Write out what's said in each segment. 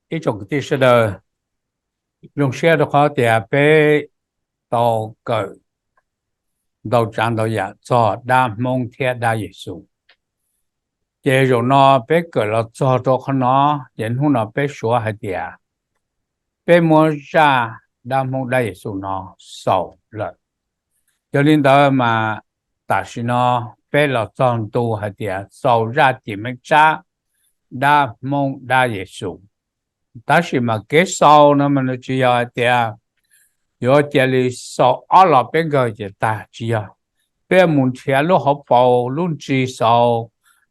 Ib tsoom kwv tij sawv daws, zoo siab rau qhov tias peb tau kawm ntau tsav ntau yam txog dab Hmoob thiab dab Yexus. Ces zaum no peb kawm los txog rau qhov no, ces hnub no peb suav hais tias peb muab zaj dab Hmoob dab Yexus no xaus lawm. Yog li ntawd mas tam sim no peb los txog ntu hais tias xaus zaj cim meej tsab dab Hmoob dab Yexus. Tab sis mas kev xaus no mas nws tsis yog hais tias yuav cia li xaus ob los peb nkawg ces tag, tsis yog. Peb mus nrhiav lub hauv paus lub ntsis xaus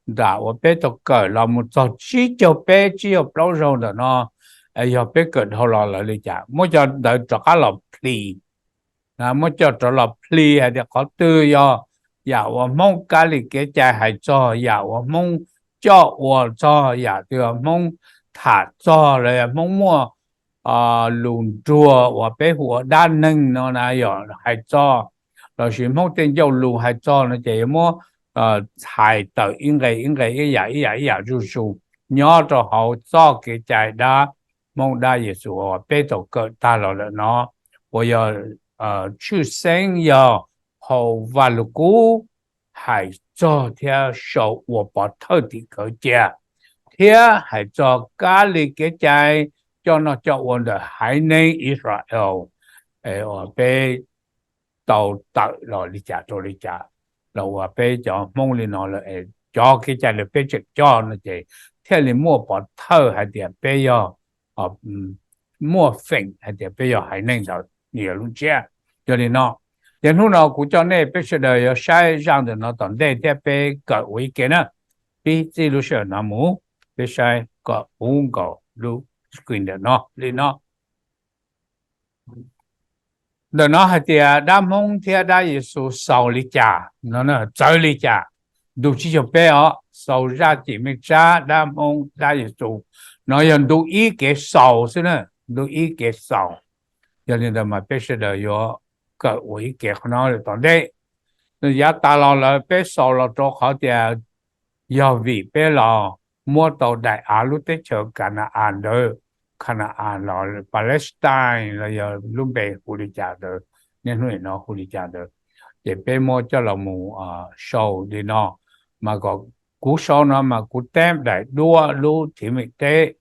nram uas peb tau kawm los mus txog tsib caug peb tsib caug plaub zaug ntawm no, yog peb kawm dhau los lawv li cas, muab cov ntawd rov qab los plhis, muab coj rov los plhis hais tias qhov twg yog yam uas Hmoob kab li kev cai hais txog, yam uas Hmoob coj ua txog, yam twg Hmoob tham txog, los yog Hmoob muaj lus nruag uas peb hu ua dab neeg no na yog hais txog, lossis Hmoob tej ncauj lus hais txog no ces yuav muab txhais tawm ib nqe ib nqe ib yam ib yam ib yam zuj zus nyob rau hauv txoj kev cai dab Hmoob dab Yexus uas peb tau kawm tag los lawm no, uas yog tshwj xeeb yog phau Vaj Lug Kub hais txog thiab sau ua pov thawj tim khawv cia, thiab hais txog kab li kev cai coj noj coj ua ntawm haiv neeg Israel uas peb tau tawm los li cas rau li cas, los uas peb cov Hmoob li no lawm, cov kev cai lawm peb tseem coj no ces thiaj li muaj pov thawj hais tias peb yog, muaj feem hais tias peb yog haiv neeg ntawd, nws yog lub ntsiab. Yog li no, ces hnub no kuv coj nej peb sawv daws yuav saib zaj ntawm no tom ntej thiab peb kawm ua ib ke na. Pib txij lub sij hawm no mus, peb saib kom puv nkaus lub screen ntawm no li no. Ntawm no hais tias dab Hmoob thiab dab Yexus xaus li cas no, txawv li cas. Ntu tsib caug peb os, xaus zaj cim meej tsab dab Hmoob dab Yexus no yog ntu ib kev xaus xwb na, ntu ib kev xaus. Yog li ntawd mas peb sawv daws yuav kawm ua ib ke qhov no lawm tom ntej. Nws yav tas los lawm peb xaus los rau qhov tias yog vim peb los muab tau daim av lub teb chaws Ka na-as ntawd, Ka na-as los Palestine los yog lub npe hu li cas ntawd, niaj hnub no hu li cas ntawd, ces peb muab coj los mus sau li no, mas kom kuv sau no mas kuv teb daim duab lub thim meem teb,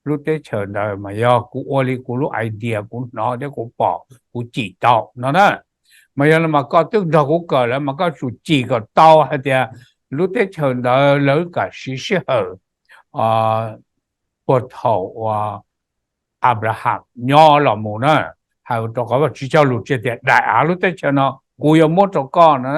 lub teb chaws ntawd mas yog kuv ua li kuv lub idea kuv hnov thiab kuv pom kuv cim tau no na. Mas yog no mas koj twb nrog kuv kawm lawm mas koj tsum cim kom tau hais tias lub teb chaws ntawd lawv kam siv sij hawm puag thaum uas Abraham nyob los mus na, hais rau qhov Vajtswv cog lus tias daim av lub teb chaws no kuv yuav muab rau koj no,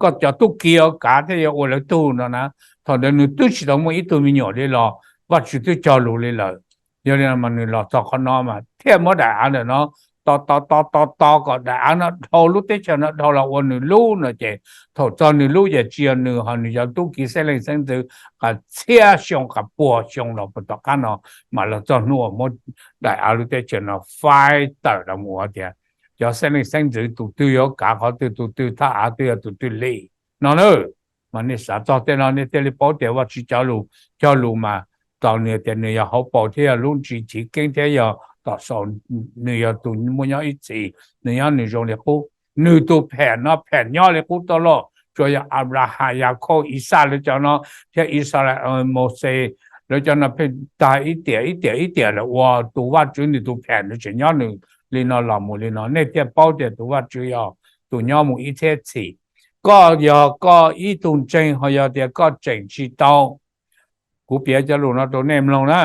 koj cov tub ki yuav kav thiab yuav ua lawv tug no na. Thaum ntawd nws twb tsis tau muaj ib tug me nyuam li los Vajtswv twb cog lus li lawm. Yog li no mas nws los txog qhov no mas thiaj muab daim av ntawm no tos tos tos tos tos kom daim av no dhau lub teb chaws no dhau los ua nws lub no ces thaum txog nws lub ces tsis yog nws ho nws cov tub ki xeeb leej xeeb ntxwv qas txhiab xyoo qas puas xyoo los puag tom qab no, mas los txog hnub uas muab daim av lub teb chaws no faib tawm los mus ua tias cov xeeb leej xeeb ntxwv tus twg yuav kav qhov twg, tus twg thaj av twg yog tus twg li no na. Mas nej xav txog tej no nej thiaj li paub tias Vajtswv cog lus, cog lus mas tau nws tias nws yog hauv paus thiab yog lub ntsis chiv keeb thiab yog tom saum, nws yog tus muaj nyob ib txhis, nws nyob nws zoo li qub. Nws tus phem no phem nyob li qub tau los tsuas yog Abraham, Yakhauj, Ixaj lawv cov no thiab Israel, Mauxes lawv cov no pheej tag ib tiam ib tiam ib tiam lawm ua tus Vajtswv nws tus phem nws tseem nyob nws li no los mus li no. Nej thiaj paub tias tus Vajtswv yog tus nyob mus ib txhiab txhis. Koj yog koj ib tug ntseeg ho yog tias koj tseem tsis tau, kuv piav cov lus no rau nej mloog na.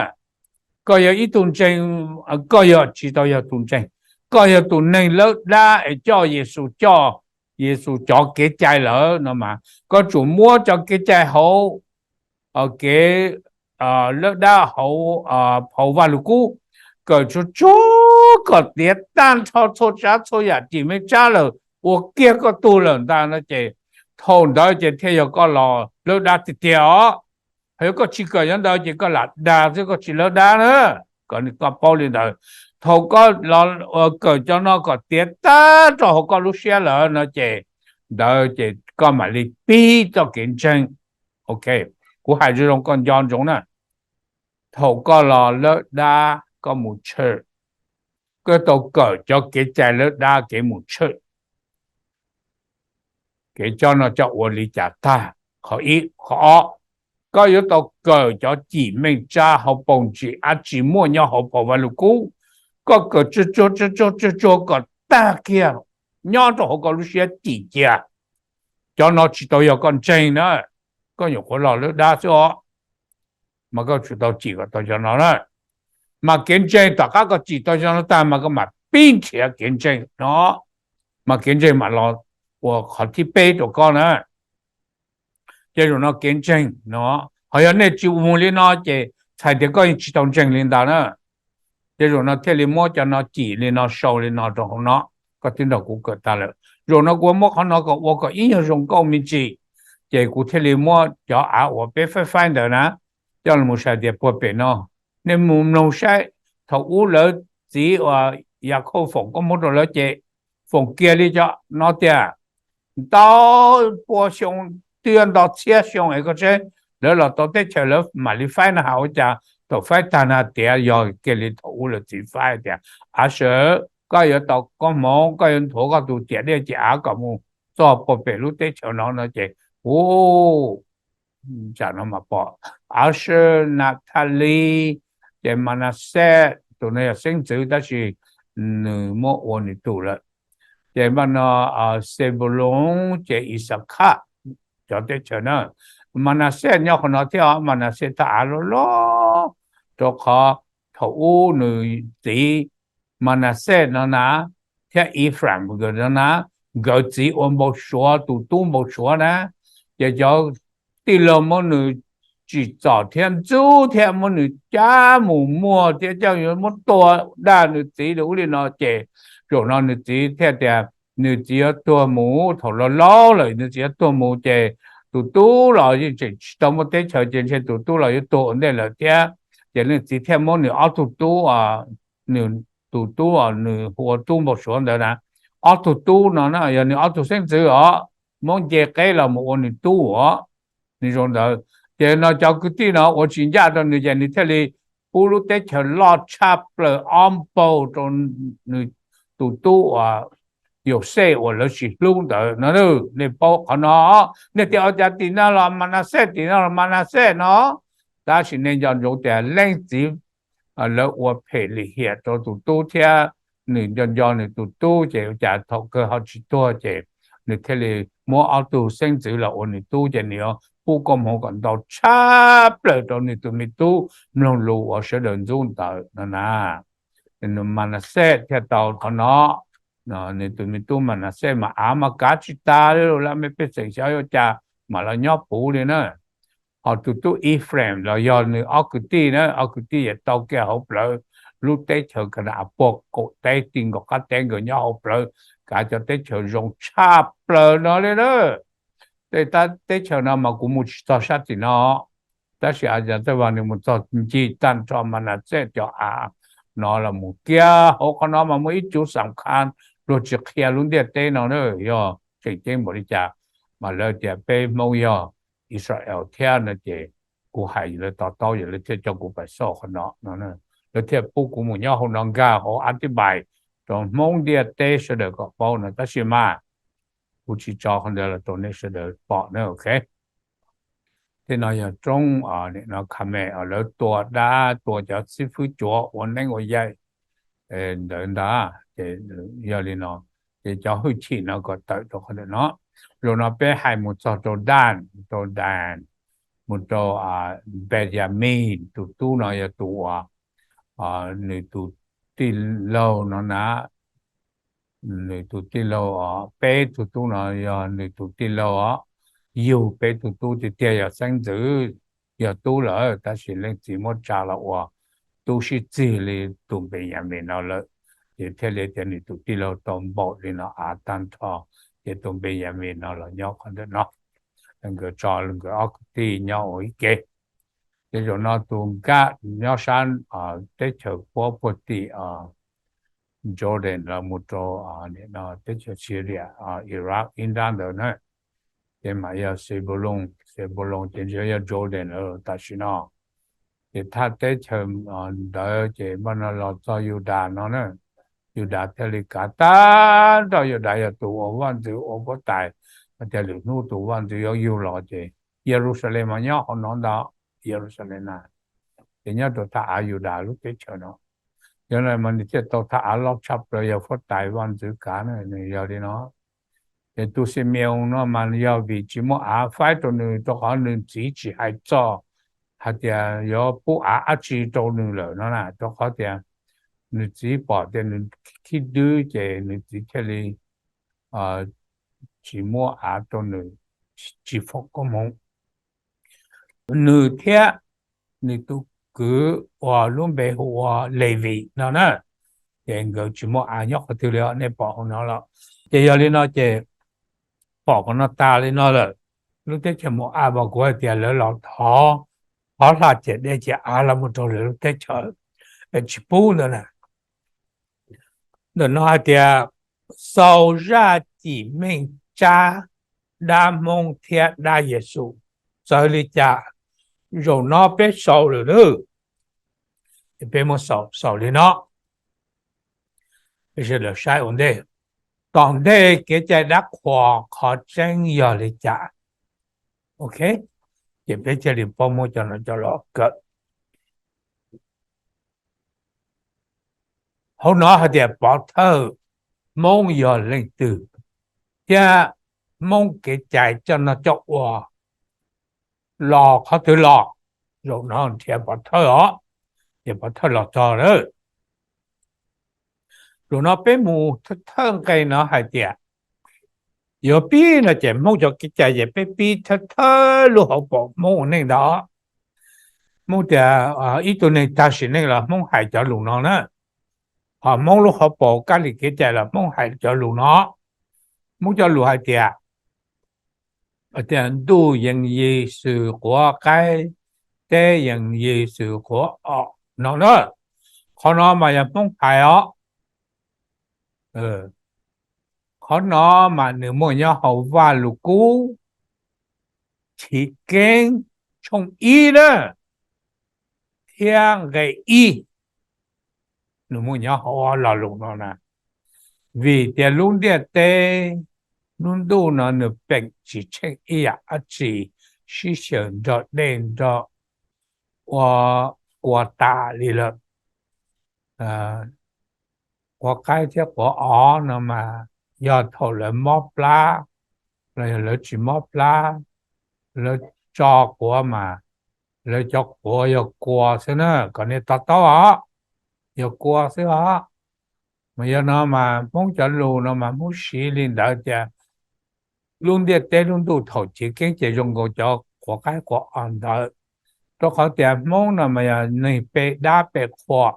Koj yog ib tug ntseeg, koj yog tsis tau yog tus ntseeg, koj yog tus neeg lawb dab es coj Yexus, coj Yexus cov kev cai lawm no mas koj tsum muab cov kev cai hauv kev lawb dab hauv phau Vaj Lug Kub kawm tsuag tsuag kom tiav tag nrho txhua tsav txhua yam cim meej tsab lawm ua kiag koj tug lawm ntag no ces thaum ntawd ces thiaj yog koj los lawb dab tiag tiag os. Ho yog koj tsis kawm cov ntawd ces koj lam dag xwb koj tsis lawb dab na. Kom koj paub li ntawd, thaum koj los kawm cov no kom tiav tag rau hauv koj lub siab lawm no ces ntawd ces koj mam li pib txoj kev ntseeg. Ok, kuv hais zoo zoo koj nco ntsoov na. Thaum koj los lawb dab koj mus church, koj tau kawm cov kev cai lawb dab kev mus church. Kev coj no coj ua li cas tag? Qhov ib. Qhov ob, koj yuav tau kawm cov cim meej tsab hauv paus ntsis dab tsi muaj nyob hauv phau Vaj Lug Kub. Koj kawm tsuag tsuag tsuag tsuag tsuag tsuag kom tag kiag nyob rau hauv koj lub siab cim cia. Cov no tsis tau yog koj ntseeg na, koj nyuam qhuav los lawb dab xwb os, mas koj tsis tau cim kom tau cov no na. Mas kev ntseeg tom qab koj cim tau cov no tag mas koj mam pib nrhiav kev ntseeg no, mas kev ntseeg mam los ua qhov thib peb rau koj na. Ces zaum no kev ntseeg no, ho yog nej tsis ua li no ces txhais tias koj yeej tsis tau ntseeg li ntawd na. Ces zaum no thiaj li muab cov no cim li no sau li no rau hauv no, koj twb nrog kuv kawm tag lawm. Zaum no kuv muab qhov no kom ua kom ib nyuag zoo nkauj me ntsis, ces kuv thiaj li muab cov av uas peb faib faib ntawd na coj los mus sai tias puag pem no. Nej mus mloog saib, thaum ub lawv txiv uas Yakhauj foom koob hmoov rau lawv ces foom kiag li cov no tiag. Ntau pua xyoo, twb nto txhiab xyoo es koj saib, lawv los tau teb chaws lawv mam li faib no hais ua cas thaum faib tag na tias yog kiag li thaum ub lawv txiv faib tias, Av sawv, koj yuav tau koob hmoov, koj yuav nthuav koj tus ciam dej ciam av kom mus txog puag pem lub teb chaws no no ces, u, tsam no mas pom Asher, Naphtali, ces Manasseh, tus no yog xeeb ntxwv tab sis nws muab ua nws tug lawm. Ces npaj no Xebulun ces Isakhar, cov teb chaws na. Manasseh nyob qhov no thiab os, Manasseh thaj av loj loj, rau qhov thaum ub nws txiv Manasseh no na, thiab Ephraim nkawd no na, nkawd txiv ua npau suav, tus tub npau suav na, ces cov tij laug muab nws tsim txom thiab ntxub thiab muab nws cab mus muag thiab coj yuav muab tua daj nws txiv li ub li no ces zaum no nws txiv thiaj tias nws txiv yuav tuag mus, thaum laus laus lawm nws txiv yuav tuag mus ces tus tub los yeej tseem tsis tau muaj teb chaws ces ntshe tus tub los yuav tuag ua ntej lawm thiab. Ces leej txiv thiaj muab nws ob tug tub, nws tus tub, nws hu ua tub npau suav ntawd na, ob tug tub no na yog nws ob tug xeeb ntxwv os, muab nce qeb los mus ua nws tub os. Nws zoo ntawd ces no cov kwv tij no ua tsis ncaj rau nws ces nws thiaj li pub lub teb chaws loj tshaj plaws ob npaug rau nws tus tub uas Yauxej uas lawv tsis hlub ntawd no. Nej paub qhov no, nej tias ua cas tim no los Manasseh, tim no los Manasseh no, tab sis nej nco ntsoov tias leej txiv lawv ua phem lim hiam rau tus tub thiab nws nco nco nws tus tub ces ua cas thaum kawg ho tsis tuag ces nws thiaj li muab ob tug xeeb ntxwv los ua nws tub ces nws yuav pub koob hmoov kom ntau tshaj plaws rau nws tus me tub mloog lus uas sawv daws ntxub ntawd no na. Manasseh thiaj tau qhov no, nws tus me tub Manasseh mas av mas kav tsis tas li lawm, me pej xeem xyov ua cas mam los nyob puv li na. Ho tus tub Ephraim los yog nws ob kwv tij na, ob kwv tij yeej tau kiag hauv plawv lub teb chaws Kanaas puag kaum teb ti nkaus qab teb, nkawd nyob hauv plawv kav cov teb chaws zoo tshaj plaws no li na. Tej teb chaws no mas kuv mus tsis txog sab tim no, tab sis a cas tej vas nws mus txog ncig tag nrho Manasseh cov av no los mus kiag hauv qhov no mas muaj ib cov xam khas luag tsis qhia lub ntiaj teb no na, yog tseem ceeb npaum li cas mas lawv tias peb Hmoob yog Israel thiab no ces kuv hais lawv to taub, yog lawv thiaj coj kuv pais xauj qhov no no, lawv thiaj pub kuv mus nyob hauv no nkag hauv Atibais rau Hmoob ntiaj teb sawv daws kom paub no, tab sis mas kuv tsis tso qhov ntawd los rau nej sawv daws pom na, ok. Tej no yog roob, nim no Khames lawv tua dab tua cov xib fwb cuav ua neeb ua yaig ntawd ntag. Ces yog li no, ces cov hwj chim no kom tawm rau qhov ntawm no. Zaum no peb hais mus txog rau Dan, rau Dan, mus rau Benjamin, tus tub no yog tus uas nws tus tij laug no na, nws tus tij laug os, peb tug tub no yog nws tus tij laug os, yug peb tug tub tiag tiag yog xeeb ntxwv, yog tub lawm tab sis leej txiv muab tsa los ua tub sib txig li tus Npeyamis no lawm, ces thiaj li tias nws tus tij laug tau npaum li no av tag nrho, ces tus Npeyamis no los nyob qhov ntawm no. Nkawd tso nkawd ob kwv tij nyob ua ib ke. Ces zaum no tus nkaj nyob sab teb chaws puab puag tim Jordan los mus rau teb chaws Syria, Iraq ib nrab ntawd na. Ces mas yog Xebulon, Xebulon ces ntshe yog Jordan lawm tam sim no. Ces thaj teb chaws ntawd ces npaj no los txog Yudas no na, Yudas thiaj li kav tag nrho. Yudas yog tus ua vaj ntxwv ua huab tais, hais tias lwm hnub tus vaj ntxwv yuav yug los ces Yeluxalees mas nyob hauv no ntag, Yeluxalees na, ces nyob rau thaj av Yudas lub teb chaws no. Yog li mas nws thiaj tau thaj av loj tshaj plaws yog huab tais vaj ntxwv kav na, nws yog li no. Ces tus Xime-oos no mas yog vim tsis muaj av faib rau nws, rau qhov nws txiv tsis hais txog hais tias yuav pub av dab tsi rau nws lawm no na, rau qhov tias nws txiv pom tias nws khib dwb ces nws txiv thiaj li tsis muab av rau nws, tsis foom koob hmoov. Nws thiab nws tus kwv uas lub npe hu ua Levis no na, ces nkawd tsis muaj av nyob qhov twg li os, nej pom hauv no los. Ces yog li no ces pom qhov no tas li no lawm, lub teb chaws Mo-ab mas kuv hais tias lawv los thov, thov hla ciam dej ciam av los mus rau lawv lub teb chaws, tsis pub ntawd na. Ntawm no hais tias xaus zaj cim meej tsab dab Hmoob thiab dab Yexus txawv li cas, zaum no peb xaus lawm nawb. Peb muab xaus, xaus li no, peb sawv daws saib ua ntej, tom ntej kev cai dab qhuas qhov tseeb yog li cas. Ok, ces peb thiaj li paub muab cov no coj los kawm. Hauv no hais tias pov thawj Hmoob yog leej twg, thiab Hmoob kev cai coj noj coj ua los qhov twg los, zaum no nrhiav pov thawj os, ces pov thawj los txog lawm. Zaum no peb mus thawj nqe no hais tias yuav pib no ces Hmoob cov kev cai ces peb pib thawj thawj lub hauv paus Hmoob ua neej ntag. Hmoob tias ib tug neeg tag sim neej los Hmoob hais cov lus no na, ho Hmoob lub hauv paus kab lis kev cai los Hmoob hais cov lus no. Hmoob cov lus hais tias, tias ntuj yees yig xwm quav qaib, teb yees yig xwm quav os no na. Qhov no mas yog Hmoob hais os. Qhov no mas nws muaj nyob hauv Vaj Lug Kub Chiv Keeb tshooj ib na, thiab nqe ib, nws muaj nyob hauv ob lo lus no na. Vim tias lub ntiaj teb, lub ntuj no nws peem tsis tsheej ib yam dab tsi, sib xyaw nrog dej nrog ua kua tas li lawm. Quav qaib thiab quav os no mas yog thaum lawv mob plab los yog lawv tsis mob plab, lawv tso quav mas lawv cov quav yog kua xwb na, kom nej to taub os, yog kua xwb os. Mas yog no mas Hmoob cov lus no mas Hmoob siv li ntawd tias lub ntiaj teb lub ntuj thaum chiv keeb ces zoo nkaus cov quav qaib quav os ntawd, rau qhov tias Hmoob no mas yog neeg pe dab pe qhua,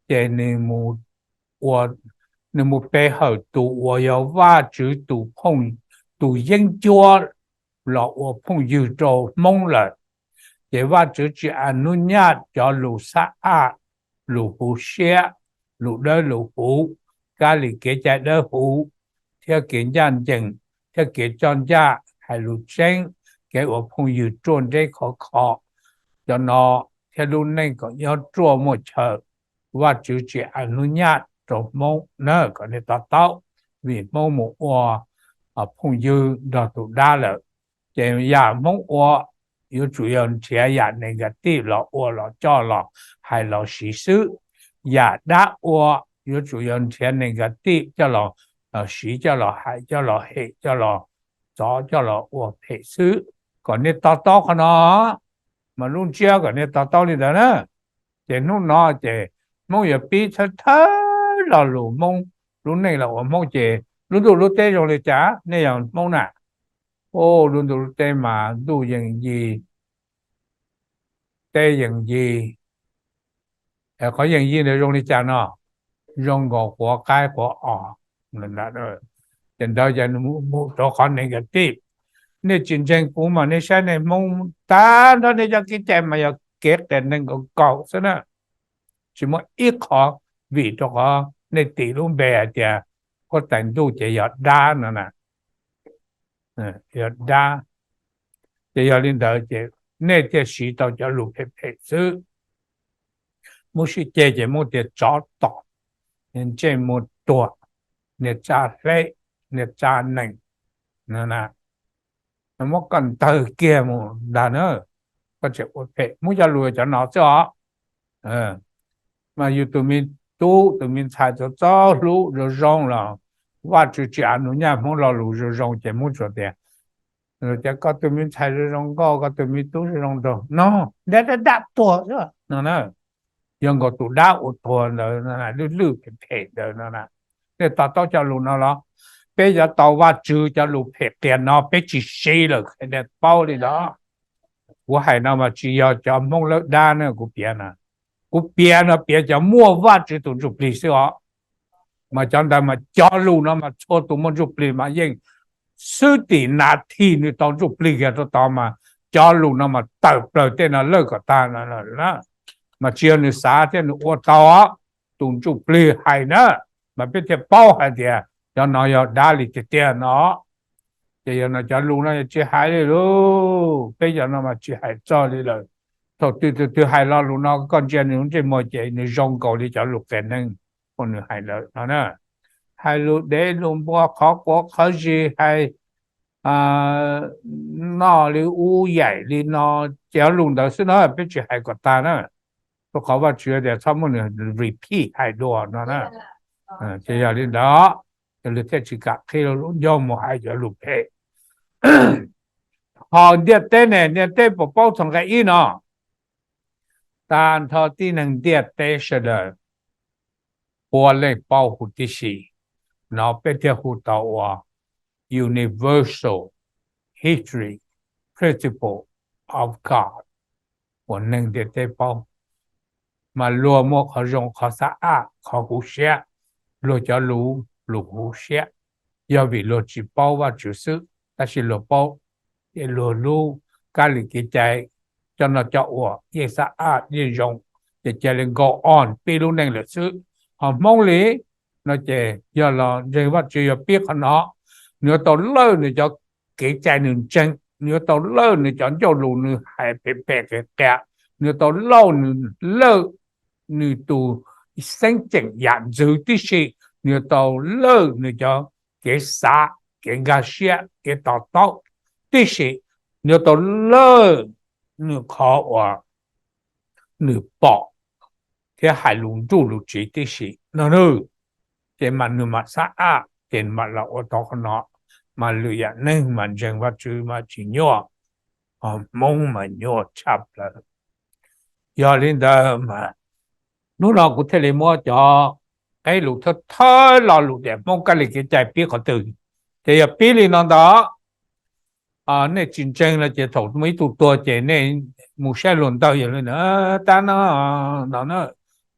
ces nws mus pe hawm tus uas yog Vajtswv tus phooj, tus yeeb ncuab los ua phooj ywg rau Hmoob lawm. Ces Vajtswv tsis a nub nyaj cov lus xab aj, lus huv siab, lus dawb lus huv, kab lis kev cai dawb huv, thiab kev ncaj ncees, thiab kev coj ncaj, hais lus tseeb, kev ua phooj ywg ruaj nreb khov kho, cov no thiab lub neej kom nyob ruaj muaj chaw, Vajtswv tsis a nub nyaj rau Hmoob na, kom nej to taub, vim Hmoob mus ua phooj ywg nrog tus dab lawm. Ces yam Hmoob ua yuav tsum yog nrhiav yam negative los ua los coj los hais los siv xwb. Yam dab ua yuav tsum yog nrhiav negative coj los siv, coj los hais, coj los hem, coj los txov, coj los ua phem xwb. Kom nej to taub qhov no, mas lub ntsiab kom nej to taub li ntawd na. Ces hnub no ces Hmoob yuav pib thawj thawj lo lus Hmoob lub neej los ua Hmoob ces lub ntuj lub teb zoo li cas nej yog Hmoob na. Lub ntuj lub teb mas ntuj yees yig, teb yees yig. Qhov yees yig ntawd zoo li cas no? Zoo nkaus quav qaib quav os. Ces ntawd ces mus rau qhov negative. Nej tsis ntseeg kuv mas nej saib nej Hmoob tag nrho nej cov kev cai mas yog kev qias neeg nkaus nkaus xwb na. Tsis muaj ib qho, vim rau qhov nej tis lub npe hais tias huab tais ntuj ces yog dab no na. Yog dab. Ces yog li ntawd ces nej thiaj siv tau cov lus phem phem xwb. Hmoob sib ceg ces Hmoob tias tsov tom, niag ntsej muag tuag, niag tsa hleb, niag tsa nees, no na, muab koj ntawg kiag mus ntag na, koj tseem ua phem. Hmoob cov lus cov no xwb os. Mas yus tus me tub tus me ntxhais txawm txawj hlub zoo zoo los Vajtswv tsis av nus nyaj Hmoob lo lus zoo zoo ces Hmoob tsuas tias, tias koj tus me ntxhais zoo zoo nkauj, koj tus me tub zoo zoo nraug no, dab dab dab tuag xwb no na. Yog nkaus tus dab uas tuag ntawd, lwj lwj phem phem ntawd no na. Nej to taub cov lus no los? Peb yuav tau Vajtswv cov lus phem qias no peb tsis siv lawm, qhia nej paub li ntawd. Kuv hais no mas tsis yog cov Hmoob lawb dab na kuv piav na. Kuv piav no piav cov muaj Vajtswv tus Ntsujplig xwb os. Mas cov ntawd mas cov lus no mas txhua tus muaj Ntsujplig mas yeej xwb tim nas this nws tau Ntsujplig kiag rau tod mas cov lus no mas tawm plaws tej no lawj kom tag no. Mas tsis yog nws xav thiab, nws ua tau, tus Ntsujplig hais na, mas peb thiaj paub hais tias cov no yog dab li tiag tiag no. Ces yog no cov lus no yog tsis hais li lauj, peb cov no mas tsis hais txog li lawm. Thaum twg tus twg hais lo lus no koj ntsia nws lub ntsej muag ces nws zoo nkaus li cov lus qias neeg uas nws hais lawm no na. Hais lus dev lus npua qhov quav qhov zis, hais noj li ub yaim li no, ces cov lus ntawd xwb na, peb tsis hais kom tag na. Rau qhov Vajtswv tias txhob muab nws repeat hais dua no na. Ces yog li ntawd, ces lawv thiaj tsis kam qhib lub ncauj mus hais cov lus phem. Ho ntiaj teb ne, ntiaj teb puas paub txog nqe ib no? Tag nrho tib neeg ntiaj teb sawv daws puav leej paub huv tib si. No peb thiaj hu tau ua universal history principle of God uas neeg ntiaj teb paub. Mas luag muaj qhov zoo qhov xab ab qhov huv siab, luag cov lus lus huv siab, yog vim luag tsis paub Vajtswv xwb, tab sis luag paub, ces luag lub kab li kev cai cov no cov uas yeej xab ab yeej zoo, ces cia li go on pib lub neej lawm xwb. Ho Hmoob li no ces yog los ntseeg Vajtswv yuav pib qhov no, nws yuav tau lawj nws cov kev cai nws ntseeg, nws yuav tau lawj nws cov ncauj lus nws hais phem phem qias qias, nws yuav tau lawj nws, lawj nws tus xeeb ceem yam ntxwv tib si, nws yuav tau lawj nws cov kev xav, kev nkag siab, kev to taub tib si, nws yuav tau lawj nws qhov uas nws pom thiab hais lus nruj lus tsiv tib si no nawb. Ces mas nws mam xab ab, ces mam los ua tau qhov no, mas lwm yam neeg mas ntseeg Vajtswv mas tsis nyuaj, ho Hmoob mas nyuaj tshaj plaws. Yog li ntawd mas hnub no kuv thiaj li muab cov qeb lus thawj thawj lo lus tias Hmoob kab li kev cai pib qhov twg, ces yog pib li no ntag. Nej tsis ntseeg no ces thaum muaj ib tug tuag ces nej mus saib luag ntawg yog li ntawd tab no, no na,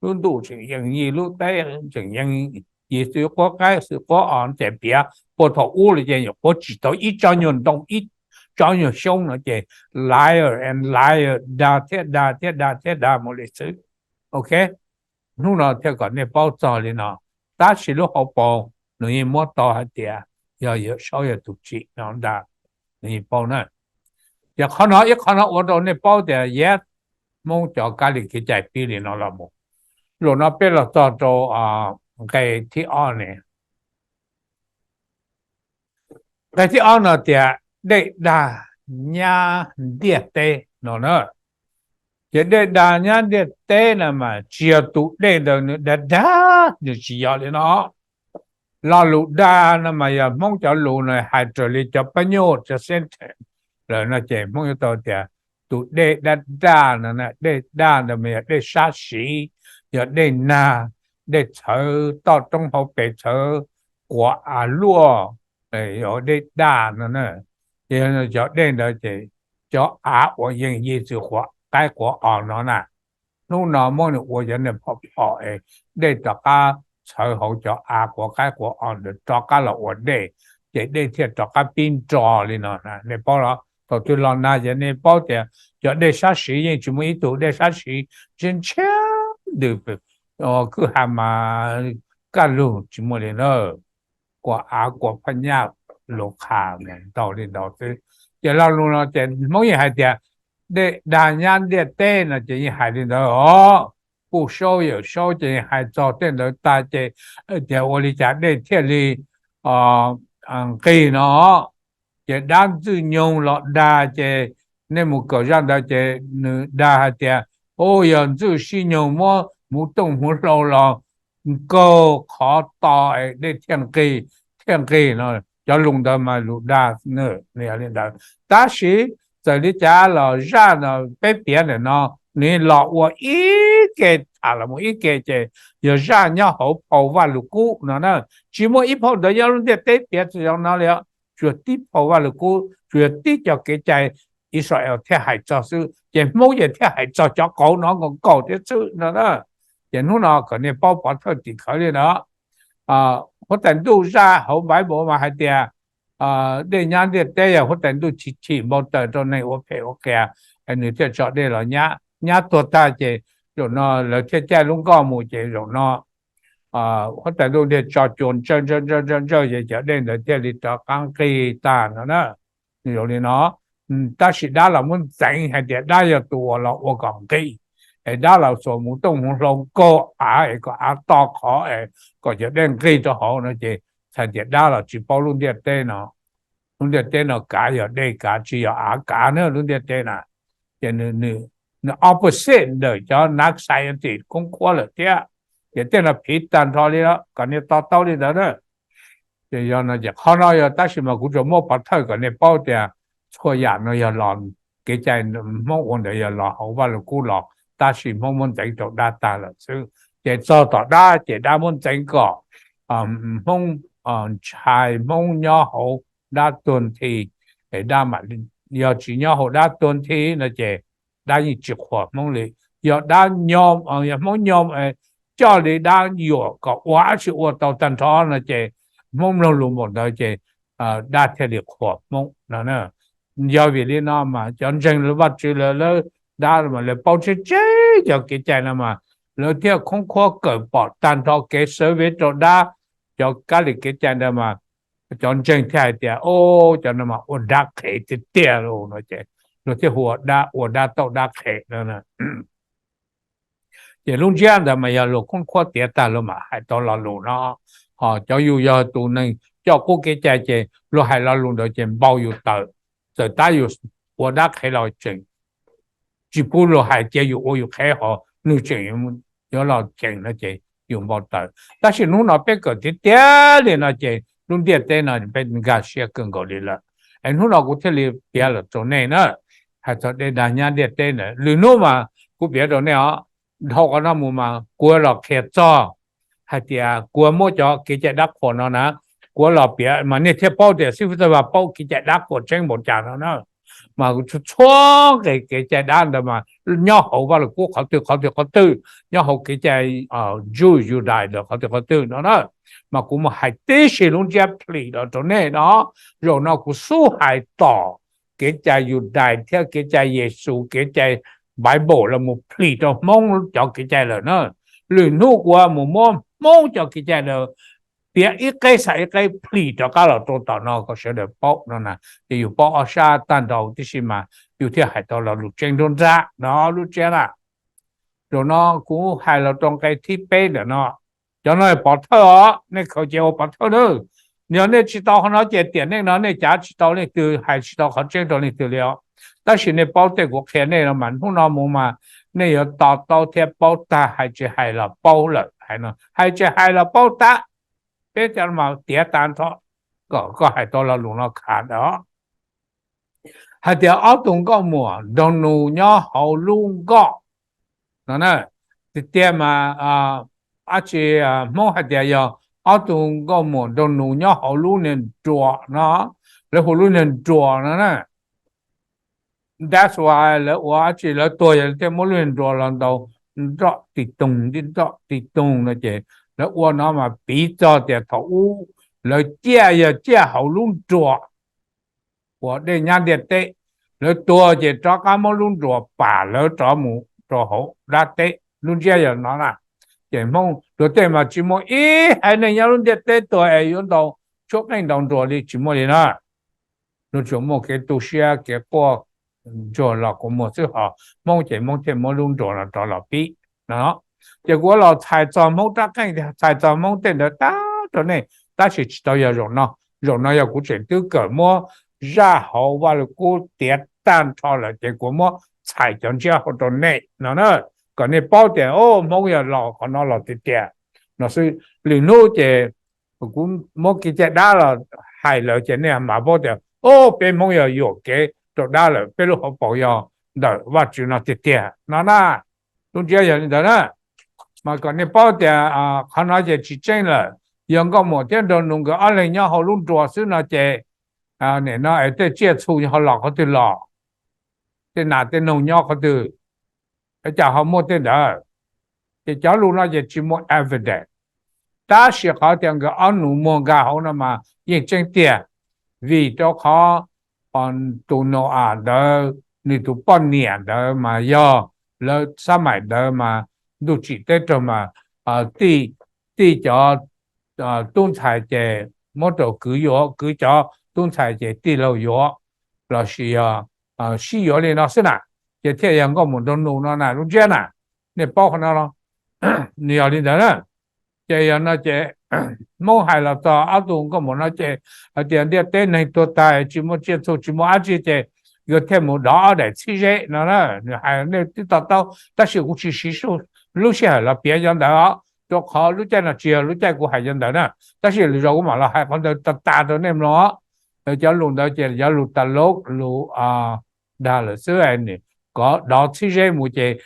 lub ntuj tseem yeej yig, lub teb tseem yeej yig, xwm quab qaib xwm quab os, ces piav puag thaum ub li ces nyuam qhuav tsim tau ib tsob nyuag ntoo ib tsob nyuag xyoob no ces liar and liar, dag thiab dag thiab dag thiab dag mus li xwb. Ok, hnub no thiaj kom nej paub txog li no, tab sis lub hauv paus nws yeej muab tau hais tias yog Yawm Saub yog tus tsim no ntag, nws yeej paub na. Ces qhov no ib qhov no ua rau nej paub tias yog Hmoob cov kab li kev cai pib li no los mus. Zaum no peb los txog rau nqe thib ob ne. Nqe thib ob no tias dej dag nyab ntiaj teb no na. Ces dej dag nyab ntiaj teb no mas tsis yog tus dej ntawd nws dag dag, nws tsis yog li no. Lo lus dag no mas yog Hmoob cov lus no hais raws li cov pab nyuj cov sentence lawm no ces Hmoob yuav tau tias tus dej daj daj no, dej daj ntawd mas yog dej sab siv, yog dej nag, dej txhawv toj roob hauv pes, txhawv quav av luaj, dej daj no. Ces cov dej ntawd ces cov av uas yeej yig txwm quav qaib quav os no na, hnub no muab nws ua cov niag phom phom es dej rov qab txhawv hauv cov av quav qaib quav os ntawd rov qab los ua dej, ces dej thiaj rov qab pib nro li no. Nej paub los thaum twg los nag ces nej paub tias cov dej sab siv yeej tsis muaj ib tug dej sab siv ntshiab ntshiab ntws, kwj ha mas kaj lug tsis muaj li na. Quav av quav phaj nyaj lus qha ntau li ntawd xwb. Ces lo lus no ces Hmoob yeej hais tias dej dag nyab ntiaj teb no ces yeej hais li ntawd os. Pub Saub Yawm Saub ces hais txog tej ntawd tag ces tias ua li cas dej thiaj li nqig no. Ces dab Ntxwj Nyoog los dag ces nej mus kawm zaj ntawd ces nws dag hais tias, u, yog Ntxwj Sib Nyoog muab hmuv tooj hmuv hlau los nkaug qhov to es dej thiaj nqig, thiaj nqig no. Cov lus ntawd mas lus dag nws yog li ntawd. Tab sis txawm li cas los zaj no peb piav ntawm no nws los ua ib ke, tham los mus ib ke ces yog zaj nyob hauv phau Vaj Lug Kub no na. Tsis muaj ib phau ntawd nyob lub ntiaj teb piav txog no li. Tsuas yog tib phau Vaj Lug Kub, tsuas yog tib cov kev cai Israel thiaj hais txog xwb, ces Hmoob ces thiaj hais txog cov qauv no nkaus nkaus thiab xwb no na. Ces hnub no kom nej paub pov thawj tim khawv li ntawd. Huab tais ntuj zaj hauv Bible mas hais tias dej nyab ntiaj teb yog huab tais ntuj chim chim npau taws rau neeg ua phem ua qias, nws thiaj tso dej los nyab, nyab tuag tag ces zaum no lawv thiaj caij lub nkoj mus ces zaum no huab tais ntuj thiaj tso cua ntsawj ntsawj ntsawj ntsawj ntsawj ces cov dej ntawd thiaj li rov qab nqig tag no na. Nws zoo li no, tab sis dab los muab ntxeev hais tias dab yog tus uas los ua kom nqig, es dab los xuas hmuv tooj hmuv hlau nkaug av es kom av to qhov es kom cov dej nqig rau hauv no ces txhais tias dab los tsis paub lub ntiaj teb no. Lub ntiaj teb no kav yog dej kav tsis yog av kav na lub ntiaj teb na. Ces nws opposite ntawm cov Nark Scientist khoob khuab lawm thiab. Ces tej no phiv tag nrho li lawm, kom nej to taub li ntawd na. Ces yog no ces qhov no yog tab sis mas kuv tsuas muab pov thawj kom nej paub tias txhua yam no yog los, kev cai Hmoob ua ntawd yog los hauv Vaj Lug Kub los, tab sis Hmoob muab ntxeev rau dab tag lawm xwb. Ces txog tom dab ces dab muab ntxeev kom Hmoob ntshai Hmoob nyob hauv dab tuag nthi. Es dab mam, yog tsis nyob hauv dab tuag nthi no ces dab yeej tsis qhuas Hmoob li. Yog dab, yog Hmoob nyob, coj li dab yuam kom ua dab tsi ua tau tag nrho no ces Hmoob mloog lus npaum ntawd ces dab thiaj li qhuas Hmoob no. Yog vim li no mas cov ntseeg Vajtswv lawv, lawv, dab mas lawv paub tseb tseb cov kev cai no mas lawv thiaj khoob khuab kawm pom tag nrho kev survey rau dab. Cov kab li kev cai ntawd mas cov ntseeg thiaj hais tias, o, cov no mas ua dab qhev tiag tiag li no ces luag thiaj hu ua dab, ua dab tauj dab qhev no. Ces lub ntsiab ntawd mas yog luag khoob khuab tiav tag luag mam hais tau lo lus no. Ho cov yus yog tus neeg coj qub kev cai ces luag hais lo lus ntawd ces npau yus tawm, txawm tab yus ua dab qhev los tseem tsis pub luag hais cia yus ua yus qhev ho nws tseem yuav los cheem no ces yus npau taws. Tab sis hnub no peb kawm tiag tiag li no ces lub ntiaj teb no peb nkag siab kawg nkaus li lawm. Es hnub no kuv thiaj li piav los rau nej na, hais txog dej dag nyab ntiaj teb na. Lwm hnub mas kuv piav rau nej os, dhau qhov no mus mas kuv los qhia txog hais tias kuv muab cov kev cai dab qhuas no na, kuv los piav mas nej thiaj paub tias xib fwb Txawj Vaj paub kev cai dab qhuas tseeb npaum cas no na. Mas txhua txhua nqe kev cai dab ntawd mas nyob hauv Vaj Lug Kub qhov twg qhov twg qhov twg, nyob hauv kev cai Jew Yudais ntawd qhov twg qhov twg no na. Mas kuv mus hais tib si lub ntsiab plhis los rau nej no. Zaum no kuv xub hais tom kev cai Yudais thiab kev cai Yexus, kev cai Bible los mus plhis rau Hmoob cov kev cai lawm na. Lwm hnub kuv mus muab Hmoob cov kev cai lawm piav ib qeb xav ib qeb plhis rov qab los rau tom no kom sawv daws paub no na. Ces yus paub ob sab tag nrho tib si mas yus thiaj hais tau lo lus tseeb nruab nrab no lub tsiab na. Zaum no kuv hais los rau nqe thib peb ntawm no. Cov no pov thawj os, nej khaws cia ua pov thawj na. Yog nej tsis tau qhov no ces tiam neej no nej cav tsis tau leej twg, hais tsis tau qhov tseeb rau leej twg li os. Tab sis nej paub tej kuv qhia nej no mas hnub no mus mas nej yuav to taub thiab paub tag, hais tsis hais los paub lawm. Hais tsis hais los paub tag, peb cov mas tiav tag nrho, kom koj hais tau lo lus no khav ntawd. Hais tias ob tug nkauj muam nraug nus nyob hauv lub nkoj no na. Tiag tiag mas dab tsi, Hmoob hais tias yog ob tug nkauj muam nraug nus nyob hauv lub niag nruas no, lawv hu lub niag nruas no na. That's why lawv ua dab tsi lawv tuag yog thiaj muab lub niag nruas los ntaus nroj tig toog nroj tig toog no ces lawv ua no mas piv txog tias thaum ub lawv ciaj yog ciaj hauv lub nruas uas dej nyab ntiaj teb, lawv tuag ces rov qab muab lub nruas pam lawv rov mus rau hauv dab teb. Lub ntsiab yog no na. Ces Hmoob luag tej mas tsis muaj ib haiv neeg nyob lub ntiaj teb tuag es yuav ntaus tshuab qeej ntaus nruas li, tsis muaj li na. Luag tsuas muaj kev tu siab kev quaj ntsuag los kua muag xwb, ho Hmoob ces Hmoob thiaj muab lub nruas no rov los pib no. Ces kuv los txhais txog Hmoob rab qeej, txhais txog Hmoob tej ntawd tag rau nej, tab sis tsis tau yog zaum no. Zaum no yog kuv tseem twb kawm muab zaj hauv Vaj Lug Kub tiav tag nrho lawm ces kuv muab txhais cov ntsiab hauv rau nej no na, kom nej paub tias o, Hmoob yog los qhov no los tiag tiag no xwb. Lwm hnub ces kuv muab kev cai dab los hais lawm ces nej mam paub tias o, peb Hmoob yog yuam kev rau dab lawm, peb lub hauv paus yog ntawm Vajtswv no tiag tiag no na. Lub ntsiab yog li ntawd na. Mas kom nej paub tias qhov no ces tsis tseeb lawm. Yog Nkauj Muas thiab Nraug Nus nkawd ob leeg nyob hauv lub nruas xwb no ces nim no es tej tsiaj txhu ho los qhov twg los, tej nas tej noog nyob qhov twg, cas ho muaj tej ntawd. Ces cov lus no ces tsis muaj evidence. Tab sis qhov tias nkawd ob nus muag nkag hauv no mas yeej tseeb tiag, vim rau qhov tus Nau-as ntawd nws tus poj niam ntawd mas yog lawv xab maim ntawd mas ntuj tsim teb raug mas tij, tij cov tub ntxhais ces muab rau kwv yuav, kwv cov tub ntxhais ces tij laug yuav, lossis yog sib yuav li no xwb na. Ces thiaj yog Nkauj Muas Nraug Nus no na, lub ntsiab na. Nej paub qhov no los? Nws yog li ntawd na. Ces yog no ces Hmoob hais los txog ob tug Nkauj Muas no ces hais tias ntiaj teb neeg tuag tag tsis muaj tsiaj txhu tsis muaj dab tsi ces yuav thiaj mus dov ob daim txhib zeb no na. Nws hais nej twb to taub tab sis kuv tsis siv lub sij hawm los piav cov ntawd os, rau qhov lub caij no tsis yog lub caij kuv hais cov ntawd na. Tab sis lwm zaus kuv mam los hais qhov ntawd tas tas rau nej mloog os. Cov lus ntawd ces yog lus tas lub lus dag lawm xwb. Kom dov txhib zeb mus ces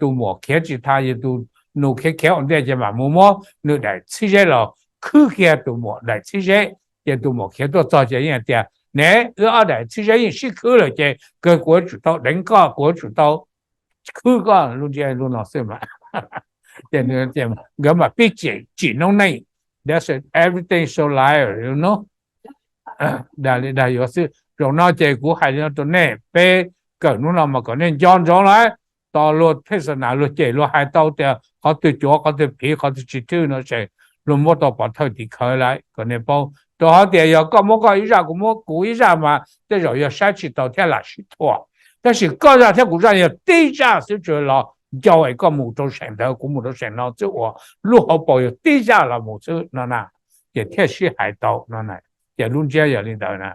tus muam khiav tsis tau, yog tus nus khiav khiav ua ntej ces mam mus muab nws daim txhib zeb los khwb kiag tus muam daim txhib zeb. Ces tus muam khiav tuaj txog ces yeej hais tias ne, wb ob daim txhib zeb yeej sib khwb lawm ces kawg kuv yuav tsum tau deev koj, kuv yuav tsum tau khwb koj, lub ntsiab lub no xwb mas. Ces nkawd mam pib tsim noob neej. That's it, everything so liar, you know. Dag li dag yuav xwb. Zaum no ces kuv hais li no rau nej, peb kawm hnub no mas kom nej nco ntsoov lawm. Tos luag phej xas nas luag cem luag hais tau tias qhov twg cuav qhov twg phiv qhov twg tsis thwj no ces luag muab tau pov thawj tim khawv lawm kom nej paub. Rau qhov tias yog koj muab koj ib zaj kuv muab kuv ib zaj mas tej zaum yog saib tsis taus thiab lam sib thuam. Tab sis koj zaj thiab kuv zaj yog tib zaj xwb, tsuas los ncau es koj mus rau seem ntawd kuv mus rau seem no xwb uas lub hauv paus yog tib zaj los mus xwb no na, ces thiaj sib hais tau no na. Ces lub ntsiab yog li ntawd na.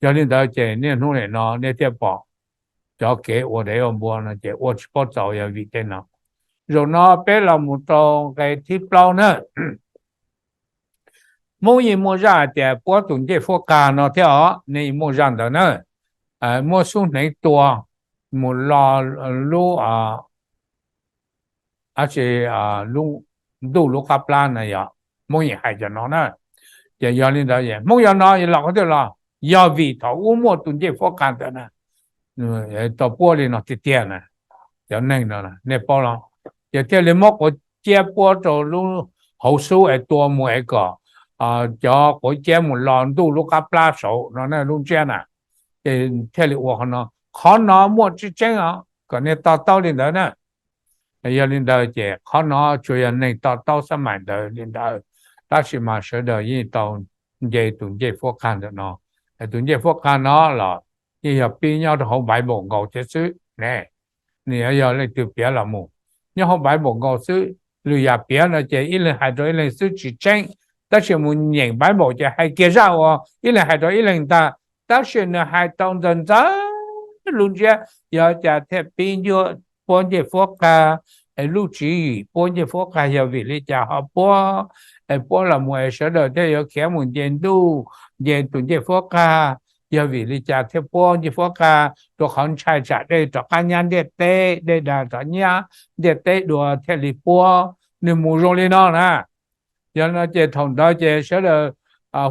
Yog li ntawd ces niaj hnub nim no nej thiaj pom cov kev ua dev ua npua no ces ua tsis paub txaus yog vim tej no. Zaum no peb los mus rau nqe thib plaub na. Hmoob yeej muaj zaj hais tias puab tus ncej fuab qag no thiab os, nej yeej muaj zaj ntawd na. Muab xub hneev tua mus lo lub ab tsi, lub ntuj lub qab plab na yog, Hmoob yeej hais cov no na. Ces yog li ntawd Hmoob yog no los qhov twg los, yog vim thaum ub muaj tus ncej fuab qag ntawd na, tau puab li no tiag tiag na. Cov neeg no nej paub los, ces thiaj li muab quav ciab puab rau lub hauv xub es tua mus es kom cov quav ciab mus lo ntuj lub qab plab saud no na, lub ntsiab na. Ces thiaj li ua qhov no, qhov no muaj tseeb tseeb os, kom nej to taub li ntawd na. Yog li ntawd ces qhov no tsuas yog neeg to taub xab maim ntawd li ntawd, tab sis mas sawv daws yeej tau nce tus ncej fuab qag ntawm no. Tus ncej fuab qag no los yeej yog pib nyob rau hauv Bible nkaus thiab xwb ne. Nws yuav yog leej twg piav los mus, nyob hauv Bible nkaus xwb. Lwm yam piav no ces ib leeg hais rau ib leeg xwb tsis tseeb, tab sis mus nyeem Bible ces hais kiag zaj uas ib leeg hais rau ib leeg ntag, tab sis nws hais tau ntxaws ntxaws lub ntsiab, yog cas thiaj pib ncuab puab ncej fuab qag, es lub tswv yim puab ncej fuab qag yog vim li cas ho puab, es puab los mus es sawv daws thiaj yuav khiav mus nce ntuj, nce tus ncej fuab qag, yog vim li cas thiaj puab ncej fuab qag, rau qhov ntshai tsam dej rov qab nyab ntiaj teb, dej dag rov nyab ntiaj teb dua thiaj li puab. Nws mus zoo li no na. Yog no ces thaum ntawd ces sawv daws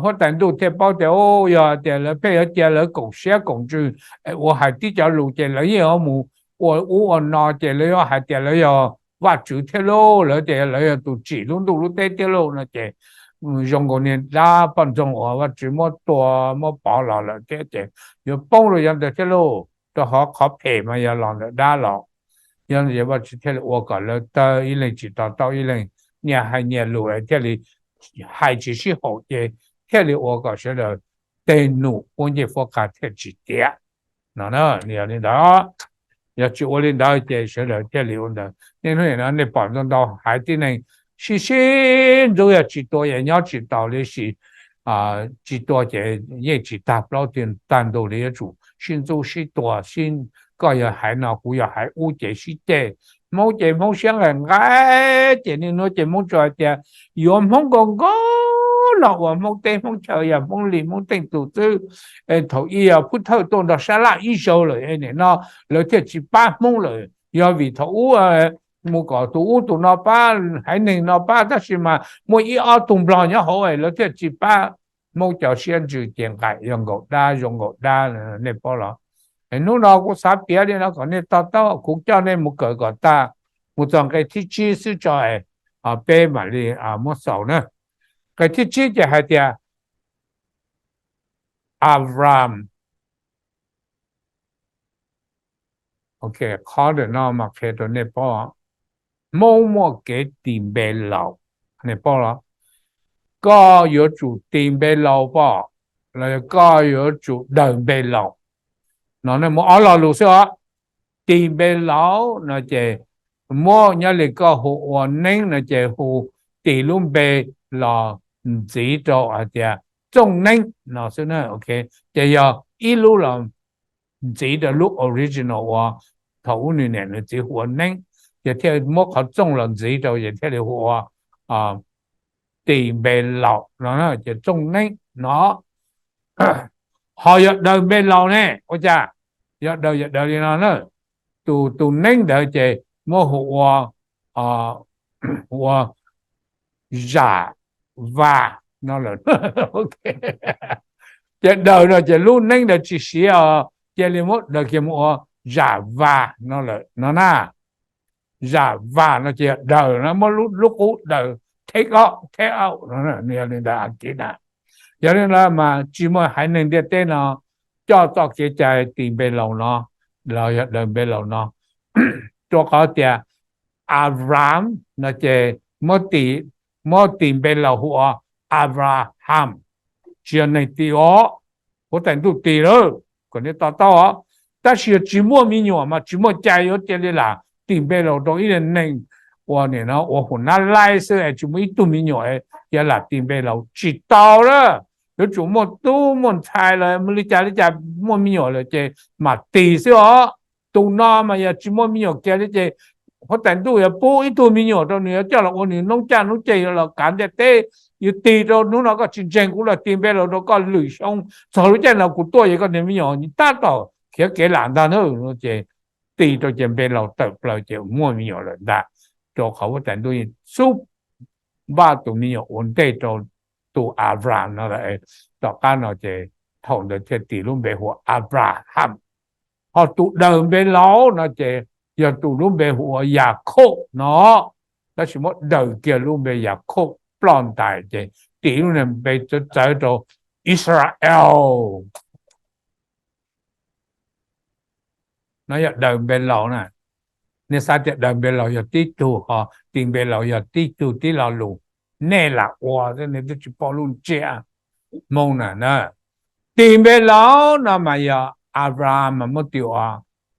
huab tais ntuj thiaj paub tias, u, yog tias lawv pheej yuav cia lawv koom siab koom ntsws ua hais tib cov lus ces lawv yeej yuav mus ua ub ua no ces lawv yuav hais tias lawv yog Vajtswv thiab lauj, lawv tias lawv yog tus tsim lub ntuj lub teb thiab lauj no ces zoo nkaus niag dab poj ntxoog uas Vajtswv muab tua muab pov los lawm thiab ces yuav poob rau yav ntawd thiab lauj, rau qhov qhov phem mas yog los ntawm dab los. Yog Vajtswv thiaj li ua kom lawv tawg ib leeg tsis to taub ib leeg, nyias hais nyias lus thiaj li hais tsis sib haum ces thiaj li ua kom sawv daws tej num puab ncej fuab qag thiaj tsis tiav no. Yog li ntawd Yog tsis ua li ntawd ces sawv daws thiaj li ua ntawd. Niaj hnub no nej pom ntau ntau haiv tib neeg sib sib ntxub yog tsis tua yog nyob tsis taus li, sis tsis tua ces yeej tsis tag plaub tag ntug li, yuav tsum sib ntxub sib tua, koj yog haiv no kuv yog haiv ub ces sib ceg. Hmoob ces Hmoob siab nqaim nqaim ces niaj hnub ces Hmoob tsuas hais tias yuav Hmoob nkaus nkaus los ua Hmoob teb Hmoob chaw, yog Hmoob li Hmoob teej tus xwb. Thaum ub yog Phub Thawj tuaj nrog sab laj ib zaug lawm, nim no lawv thiaj tsis pab Hmoob lawm. Yog vim thaum ub mus kom tus ub tus no pab, haiv neeg no pab, tab sis mas muaj ib ob tug Nplog nyob hauv lawv thiaj tsis pab. Hmoob cov siab ntsws ces nqaim yog nkaum dab zoo nkaum dab, nej paub los? Hnub no kuv xav piav li no kom nej to taub, kuv coj nej mus kawm kom tag, mus txog nqe thib tsib xwb tso, peb mam li muab xaus na. Nqe thib tsib ces hais tias Avram, qhov ntawm no mas qhia rau nej paub, Hmoob muaj kev tis npe laus, nej paub los? Koj yuav tsum tis npe laus pom, los yog koj yuav tsum daws npe laus. No nej muaj ob lo lus xwb os. Tis npe laus no ces muab nyob li koj hu ua Neeb no ces hu tis lub npe los ntxiv rau hais tias Txooj Neeb no xwb na. Ces yog ib lub los ntxiv rau lub original uas thaum ub nws niam nws txiv hu ua Neeb, ces thiaj muab qhov Txooj los ntxiv rau ces thiaj li hu ua tis npe laus no ces Txooj Neeb no. Ho yog daws npe laus ne, ua cas? Yog daws, yog daws li no na, tus, tus Neeb ntawd ces muab hu ua, hu ua Zam Vas no lawm. Ces daws no ces lub Neeb ntawd tsis siv os, cia li muab daws kiag mus ua Zam Vas no lawm no na. Zam Vas no ces yog daws no, muab lub qub daws, take off, take out no, yog li ntawd Askiv na. Yog li ntawd mas tsis muaj haiv neeg ntiaj teb no coj txoj kev cai tis npe laus no los yog daws npe laus no, rau qhov tias Avram no ces muab tis npe laus hu ua Abraham, tsis yog neeg tis os, huab tais ntuj tis lawm, kom nej to taub os. Tab sis yog tsis muaj me nyuam mas tsis muaj cai yuav cia li lam tis npe laus rau ib neeg uas nim no ua hum nab laib xwb es tsis muaj ib tug me nyuam, yog lam tis npe laus tsis tau lawm. Yuav tsum muaj tub muaj ntxhais los li cas li cas, muaj me nyuam lawm ces mam tis xwb os. Tus no mas yog tsis muaj me nyuam kiag li ces huab tais ntuj yuav pub ib tug me nyuam rau nws yuav coj los ua nws noob caj noob ceg, yuav los kav ntiaj teb. Yuav tis rau hnub no koj tsis ntseeg kuv los tis npe laus rau koj lwm xyoo, txog lub caij no kuv tuaj ces koj niag me nyuam tab tom khiav kev lam ntag na. Ces tis rau ces npe laus tawm plaws ces muaj me nyuam lawm ntag, rau qhov huab tais ntuj yeej xub npaj tus me nyuam ua ntej rau tus Avram no lawm. Tom qab no ces thaum ntawd thiaj tis lub npe hu ua Abraham. Ho tus daws npe laus no ces yog tus lub npe hu ua Yakhauj no, tab sis muab daws kiag lub npe Yakhauj ploj ntais ces tis lub npe txawv txawv rau Israel. No yog daws npe laus na. Nej xav tias daws npe laus yog tib tug, ho tis npe laus yog tib tug tib lo lus, nej lam ua xwb, nej twb tsis paub lub ntsiab Hmoob na na. Tis npe laus no mas yog Abraham mas muab tis ua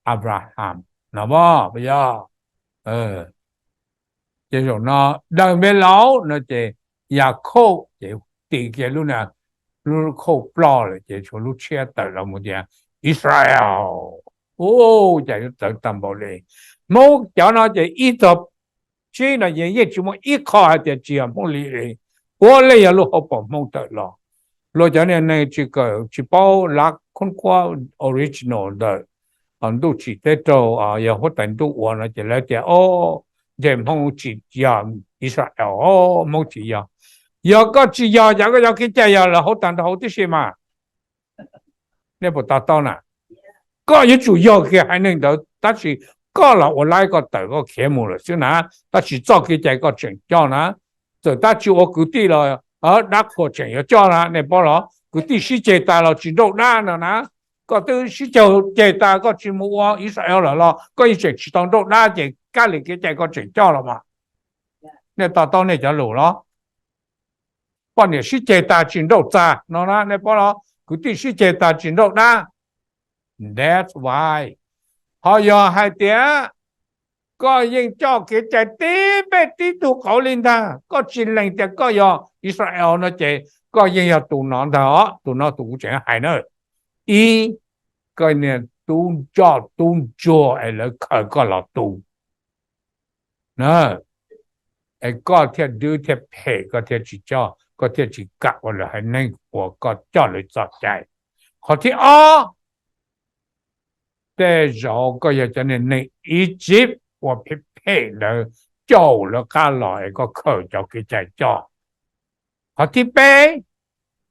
Abraham no, puas yog? Ces zaum no daws npe laus no ces Yakhauj ces tis kiag lub, lub khauj ploj lawm ces tshuav lub tshiab tawm los mus tias Israel. Ua cas yuav txawv tag npaum li. Hmoob cov no ces ib txog tsib no yeej tsis muaj ib qho hais tias tsis yog Hmoob li li, puav leej yog lub hauv paus Hmoob tawm los. Luag cov niag neeg tsis kawm tsis paub lav khub khuab original ntawm ntuj tsim teb raug, yog huab tais ntuj ua no ces lawv tias o, ntshe Hmoob tsis yog Israel, Hmoob tsis yog. Yog koj tsis yog ces koj yog kev cai yog lawm hauv tag nrho hauv tib si mas. Nej puas to taub na? Koj yuav tsum yog kiag haiv neeg ntawd tab sis koj los ua laib koj tawm koj khiav mus lawm xwb na, tab sis txoj kev cai koj tseem coj na. Txawm tab tsis ua kwv tij los dab qhuas tseem yuav coj na, nej paub los? Kwv tij sib ceg tas los tsis nrauj dab no na. Koj twb sib ceg tas koj tsis mus ua Israel lawm los koj yeej tseem tsis tau nrauj dab ces kab li kev cai koj tseem coj los mas. Nej to taub nej cov lus los? Poj niam sib ceg tas tsis nrauj txag no na, nej paub los? Kwv tij sib ceg tas tsis nrauj dab. That's why Ho yog hais tias koj yeej coj kev cai tib peb tib tug qauv li ntag, koj tsis lees tias koj yog Israel no ces koj yeej yog tus no ntag os, tus no tus kuv tseem hais na. Ib, koj niag tub coj tub ntsuag es lawv khaws koj los tu, es koj thiaj dwb thiaj phem, koj thiaj tsis coj, koj thiaj tsis kam ua lawv haiv neeg uas koj coj lawv txoj cai. Qhov thib ob, tej zaum koj yog cov niag neeg Egypt uas phem phem ntawd caum lawv qab los es koj khaws cov kev cai coj. Qhov thib peb,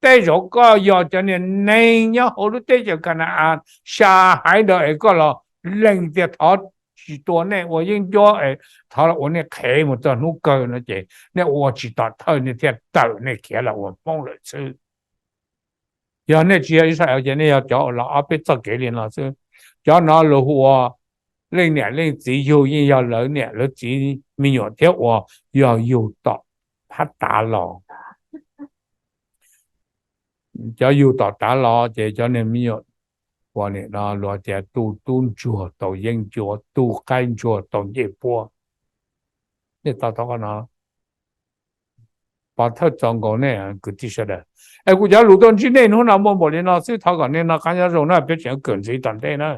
tej zaum koj yog cov niag neeg nyob hauv lub teb chaws Ka na-as, xya haiv ntawd es koj los lees tias thov tsis tua nej ua yeeb ncuab es thov los ua nej qhev mus txog hnub kawg no ces nej ua tsis tom thawj nej thiaj tawm nej khiav los ua Hmoob lawm xwb. Yog nej tsis yog Israel ces nej yog cov uas los ob peb txoj kev li no xwb. Cov no luag hu ua leej niam leej txiv yug yeej yog lawv niam lawv txiv me nyuam thiab uas yog yug tom phab tav los. Cov yug tom tav los ces cov niag me nyuam ua nim no luag tias tu tub ntsuag tau yeeb ncuab, tu qaib ntsuag tau ncej puab. Nej to taub qhov no, pov thawj txaus nkaus nej kwv tij sawv daws. Es kuv cov lus tuaj ntsib nej hnub no muaj npaum li no xwb, thov kom nej noj qab nyob zoo na, peb tseem kawm ntxiv tom ntej na.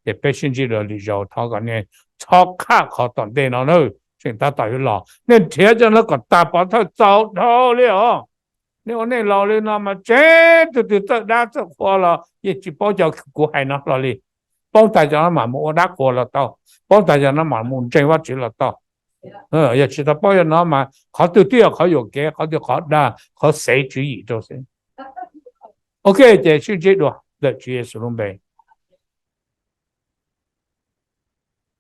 Ces peb sib ntsib dua lwm zaus, thov kom nej txhob qhaj qhov tom ntej no na. Tseem tab tom yuav los, nej nrhiav cov no kom tag pov thawj txaus dhau li os. Nej ua nej laus li no mas tseg tus twg txawj dab txawj qhua los yeej tsis paub cov kuv hais no hlo li. Paub tag cov no mam mus ua dab qhua los tau, paub tag cov no mam mus ntseeg Vajtswv los tau. Yog tsis tau paub cov no mas qhov twg twb yog qhov yuam kev, qhov twg qhov dag, qhov xev tswv yim rau xwb. Ok, ces sib ntsib dua ntawm Tswv Yexus lub npe.